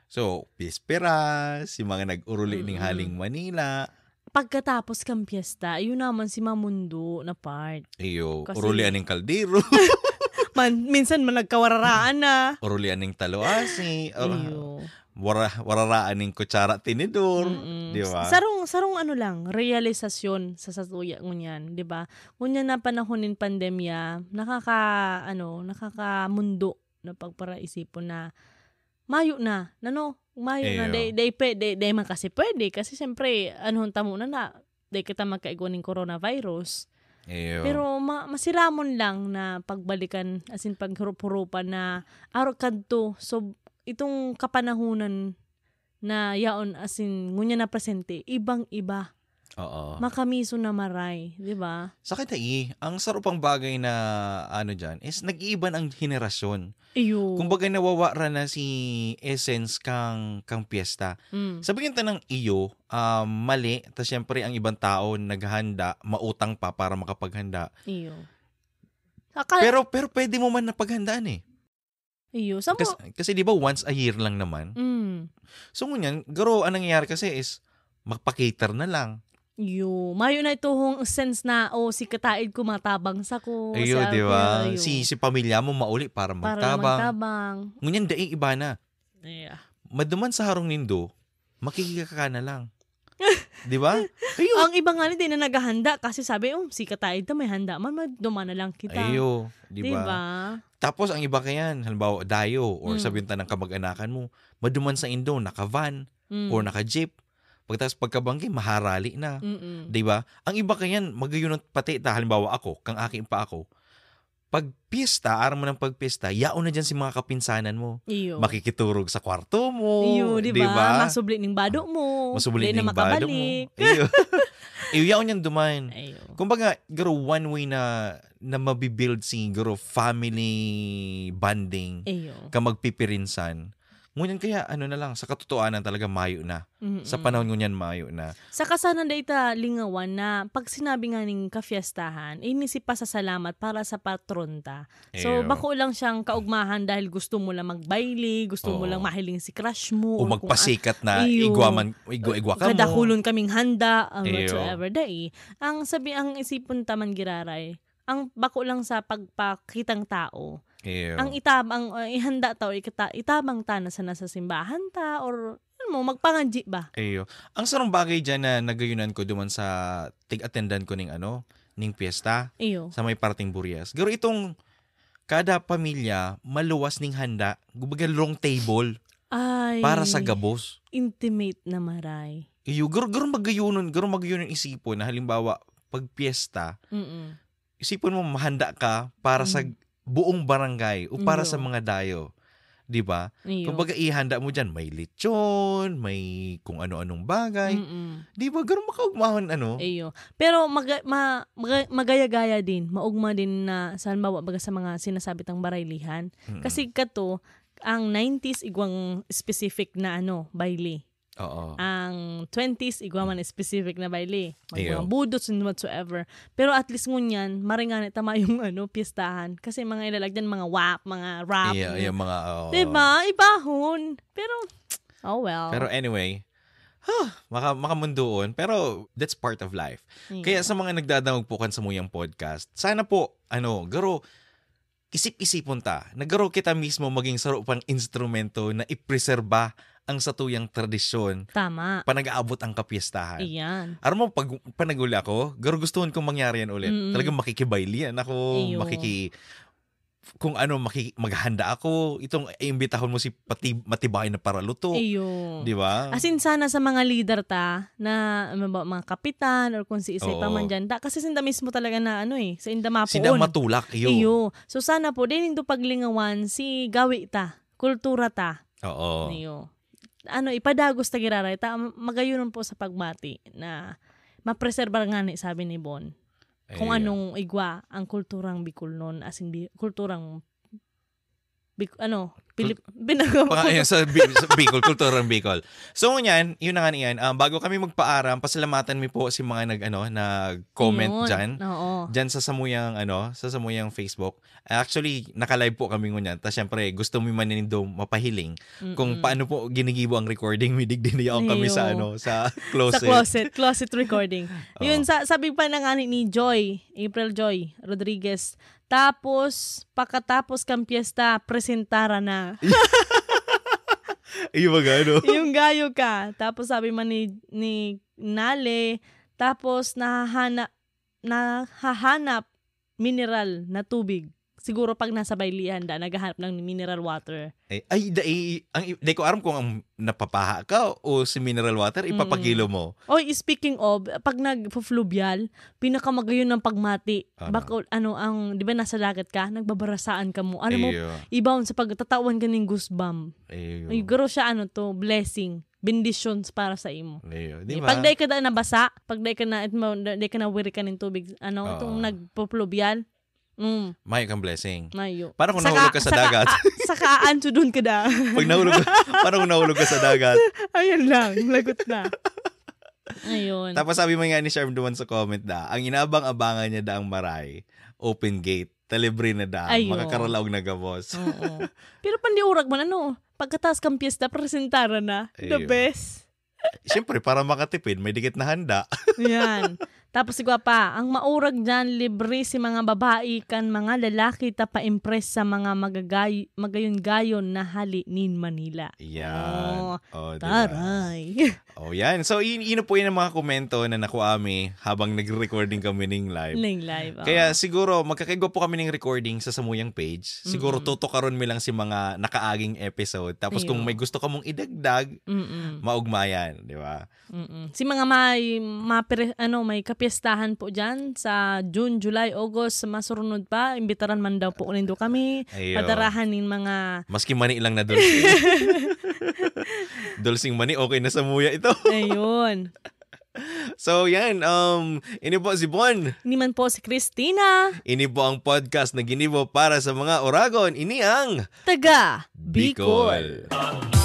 So, pispera, si mga nag-uruli ning Mm-mm. haling Manila. Pagkatapos kang piyesta, yun naman si mamundo na part. Iyo, Kasi urulian ning kaldero. Man-, minsan man nagkawararaan na. Urulian ning taluasi. Or Iyo. wara-, wararaan ning kutsara, tinidor. Mm-mm. Di ba? Sarong, sarong ano lang, realisasyon sa satuya ngunyan, di ba? Ngunyan na panahon nin pandemya, nakaka-, ano, nakakamundo na pagparaisipon na mayo na, nano, mayo na, Iyo. day, day pe-, day, day man kasi pwede, kasi siyempre, ano, tamo na na, day kita magkaigwa ning coronavirus. Iyo. Pero ma-, masiramon lang na pagbalikan, as in, paghurup-hurupan na araw kadto. So, itong kapanahunan na yaon, as in, ngunya na presente, ibang-iba. Oo. Makamiso na maray, di ba? Sa kadai, ang saro pang bagay na ano dyan is nag-iiban ang henerasyon. Iyo. Kumbaga nawawara na si essence kang kang piyesta. Mm. Sabihin ta ng iyo, um, mali, ta siyempre ang ibang tao naghahanda, mautang pa para makapaghanda. Iyo. Saka, Pero pero pwede mo man napaghandaan eh. iyo. Sa mo, Kasi, kasi di ba once a year lang naman? mm. So ngunyan, garo ang nangyayari kasi is magpa-cater na lang. Iyo. Mayo na ituhong sense na, oh, si kataid ko matabang sa ko. Ayo, si di ba? Ayo. Si, si pamilya mo mauli para Para lang magtabang. magtabang. Ngunyan, dai iba na. Yeah. Maduman sa harong nindo, makikika ka na lang. Di ba? Ayo. Ang iba nga ni, di na naghahanda kasi sabi, oh, si kataid ta, may handa man, maduman na lang kita. Ayo, di Di ba? ba? Tapos ang iba kayan, halimbawa, dayo, or Mm. sabihin ta ng kamag-anakan mo, maduman sa indo, naka-van, Mm. or naka-jeep. Pagkatapos pagkabanggi, maharali na. Mm-mm. Di ba? Ang iba kayan, magayunon pati ta, halimbawa ako, kang aki pa ako, pag piyesta, aram mo ng pagpiyesta, yaon na dyan si mga kapinsanan mo. Iyo. Makikiturog sa kwarto mo. Iyo, di di ba? ba? Masubli ning bado mo. Masubli Di na ning bado makabalik. mo. Iyo. Iyo, yaon yan duman. Ayo. Kumbaga, garo one way na na mabibuild si garo family bonding Ayo. ka magpipirinsan. Ngunyan kaya ano na lang, sa katotohanan talaga mayo na. Mm-mm. Sa panahon ngunyan mayo na. Saka sana dai ta lingawan na pag sinabi nga ning kafiestahan, ini si pasasalamat para sa patron ta. So, Iyo. bako lang siyang kaugmahan dahil gusto mo lang magbayli, gusto mo Oo. lang mahiling si crush mo. O or kung magpasikat na Iyo. igwa man, igwa-igwa ka mo. Kadahulon kaming handa, ang Iyo. whatsoever. Dai. Ang sabi, ang isipon ta man giraray, ang bako lang sa pagpakitang tao. Iyo. Ang itabang, uh, ihanda ta o ikata, itabang ta na sana sa simbahan ta or ano mo, magpangadji ba? Iyo. Ang sarong bagay dyan na nagayunan ko duman sa tig-attendan ko ning ano, ning piyesta, Iyo. sa may parting Burias. Garo itong kada pamilya, maluwas ning handa, kumbaga long table Ay, para sa gabos. Intimate na maray. Iyo, garo, garo magayunon, garo magayunon isipon na halimbawa, pag piyesta, Mm-mm. isipon mo mahanda ka para sa Mm. buong barangay o para Iyo. sa mga dayo. Di ba? Iyo. Kumbaga, ihanda mo dyan, may lechon, may kung ano-anong bagay. Mm-mm. Di ba? Ganun makaugmahon, ano? Iyo. Pero maga- ma- maga- magaya-gaya din. Maugma din na, sa halimbawa, baga sa mga sinasabi tang baraylihan. Mm-mm. Kasi kato, ang nineties igwang specific na ano, baile. Oo. Ang twenties igwa man specific na baile. Mag- Iyo. mga budots and whatsoever. Pero at least ngunyan, maray ngani ta mayong ano, piyestahan. Kasi mga ilalagyan, mga wap, mga rap. Iya, iya, mga, oo. Diba? Ibahon. Pero, oh well. Pero anyway, huh, maka, makamundoon. Pero that's part of life. Iyo. Kaya sa mga nagdadangog po kan samuyang podcast, sana po, ano, garo, isip-isipon ta, na garo kita mismo maging saro pang instrumento na ipreserba ang satuyang tradisyon, Tama. panag-aabot ang kapiestahan. Iyan. Aram mo, pag panaguli ako, garo gustuhon kong mangyari yan ulit. Mm. Talagang makikibaylian ako, Iyo. makiki... kung ano, maki, maghahanda ako, itong iimbitahon mo si pati, matibay na paraluto. Iyo. Di ba? As in, sana sa mga leader ta, na ano ba, mga kapitan, or kung si isay pa Oo. man dyan. Da, kasi sinda mismo talaga na ano eh, sa inda mapuon. Sila matulak, iyo. Iyo. So sana po, din nindo paglingawan si gawi ta, kultura ta. Oo. Iyo. Ano, ipadagos ta giraray ta, magayon po sa pagmati na mapreserbar nga ni, sabi ni Bon. Kung Iyo. Anong igwa ang kulturang Bicolnon, as in, bi- kulturang Bic- ano, Pilip, Pang, ayan, sa, Bi- sa Bicol, kulturang Bicol. So, ngunyan, yun na nga niyan. Um, bago kami magpaaram, pasalamatan mi po si mga nag, ano, nag-comment Yun. dyan. Oo. Dyan sa samuyang, ano, sa samuyang Facebook. Actually, naka-live po kami ngunyan. Tapos, syempre, gusto mi man nindo mapahiling kung Mm-mm. paano po ginigibo ang recording. May digdi na yaon kami sa, Iyo. ano, sa Sa closet. closet, closet recording. Oo. Yun, sa, sabi pa na nga ni, ni Joy, April Joy Rodriguez, tapos, pakatapos kang piyesta, presentara na. Iyo ba, ano? Yung gayo ka. Tapos sabi man ni, ni Nale, tapos nahahana, nahahanap mineral na tubig. Siguro pag nasa baylihan da, naghahanap ng mineral water. Eh, ay, dai, ang, dai ko aram kung ang napapaha ka o si mineral water, Mm. ipapakilo mo. Oy, speaking of, pag nag-fluvial, pinakamagayon ng pagmati. Ano? Bako, ano, ang, di ba nasa dagat ka, nagbabarasaan ka mo. Alam mo, Iyo. ibaon sa pagtatawan ka ng goosebump. Iyo. Ay, garo siya, ano to, blessing. bendisyons para sa imo. Ayun, di Eh, ba? Pag dai ka da nabasa, pag dai ka na, it mo, dai ka nawirikan ning tubig, ano, Oo. itong nagpo-flow yan. Mm, Mayo kang blessing. mayo. Parang kung nahulog ka sa dagat. Saka, saka aansudon ka da. Pag nahulog, parang kung nahulog ka sa dagat. Ayun lang, lagot na. Ayun. Tapos sabi mo nga ni Sharm duman sa comment da, ang inabang-abangan niya da ang maray, open gate, talibre na da, Ayun. Makakaralaog na gabos. Oo. Pero pandiurag man, ano, pagkatapos kang piyesta, presentara na. The Ayun. best. Siyempre, para makatipid, may dikit na handa. Yan. Tapos si Gwapa, ang maurag dyan, libre si mga babae kan mga lalaki ta pa-impress sa mga magagay, magayon-gayon na hali nin Manila. Yan. Oh, Oh, diba? Taray. Oh, yan. So, yun, yun po yung mga komento na nakuha mi habang nag-recording kami ning live. Ning live. Oh. Kaya siguro, magkakaigwa po kami ning recording sa samuyang page. Siguro Mm-mm. tutukaron mi lang si mga nakaaging episode. Tapos kung Ayun. may gusto kamong idagdag, Mm-mm. maugmayan, di ba? Mm-mm. Si mga may, mapre, ano, may kapiestahan po dyan sa June, July, August, masurunod pa, imbitaran man daw po nindo kami, Ayun. Padarahan nin mga Maski mani lang na dulce. Dulceng mani, okay na sa muya ito. Ayun. So, yan. Um, ini po si Bon. Ini man po si Christina. Ini po ang podcast na ginibo para sa mga Oragon. Ini ang Taga Bicol. Bicol.